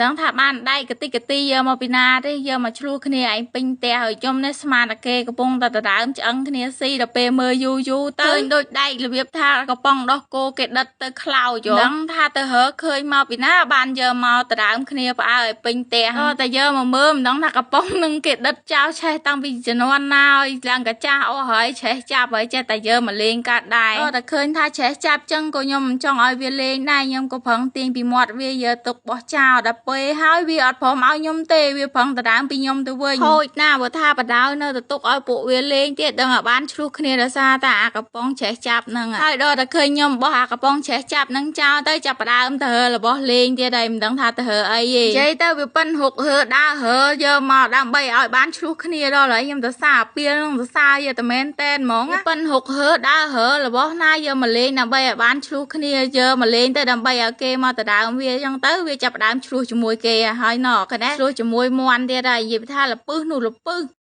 ដឹងថាបានដែកកតិកទីយកមកពីណាទេយកមកឆ្លោះគ្នាឯងពេញផ្ទះហើយខ្ញុំនេះស្មានតែគេកំពុងតែដដើមឆ្អឹងគ្នាស៊ីដល់ពេលមើលយូរយូរទៅឃើញដូចដែករបៀបថាកំប៉ុងដោះគោគេដិតទៅខ្លោចដឹងថាទៅរើឃើញមកពីណាបានយកមកដដើមគ្នាផ្អើឲ្យពេញផ្ទះតែយកមកមើលមិនដឹងថាកំប៉ុងនឹងគេដិតចោលឆេះតាំងពីជំនាន់ណាឲ្យឡើងកាចាស់អស់ហើយឆេះចាប់ហើយចេះតែយកមកលេងកាត់ដែរតែឃើញថាឆេះចាប់ចឹងក៏ខ្ញុំមិនចង់ឲ្យវាលេងដែរខ្ញុំក៏ប្រឹងទាញពីមាត់វាយកទុកបោះចោលដល់ពេលហើយវាអត់ព្រមឲ្យខ្ញុំទេវាប្រឹងដដើមពីខ្ញុំទៅវិញហូចណាបើថាបដ ாய் នៅតែទុកឲ្យពួកវាលេងទៀតដឹងឲ្យបានឆ្លោះគ្នាដោយសារតែអាកំប៉ុងឆេះចាប់ហ្នឹងហើយដល់តែឃើញខ្ញុំបោះអាកំប៉ុងឆេះចាប់ហ្នឹងចោលទៅចាប់ផ្ដើមទៅរបស់លេងទៀតហើយមិនដឹងថាទៅរើអីទេនិយាយទៅវាប៉ិនរុករើដើររើយកមកដើម្បីឲ្យបានឆ្លោះគ្នាដល់ហើយខ្ញុំទៅសារពៀលនឹងទៅសារយកតែមែនតែនហ្មងប៉ិនរុករើដើររើរបស់ណាយកមកលេងដើម្បីឲ្យបានឆ្លោះគ្នាយកមកលេងទៅដើម្បីឲ្យគេមកដដើមវាអញ្ចឹងទៅវាចាប់ផ្ដើមឆ្លោះជាមួយគេហើយណកណែឆ្លោះជាមួយមន់ទៀតហើយនិយាយថាលពឹសនោះលពឹស។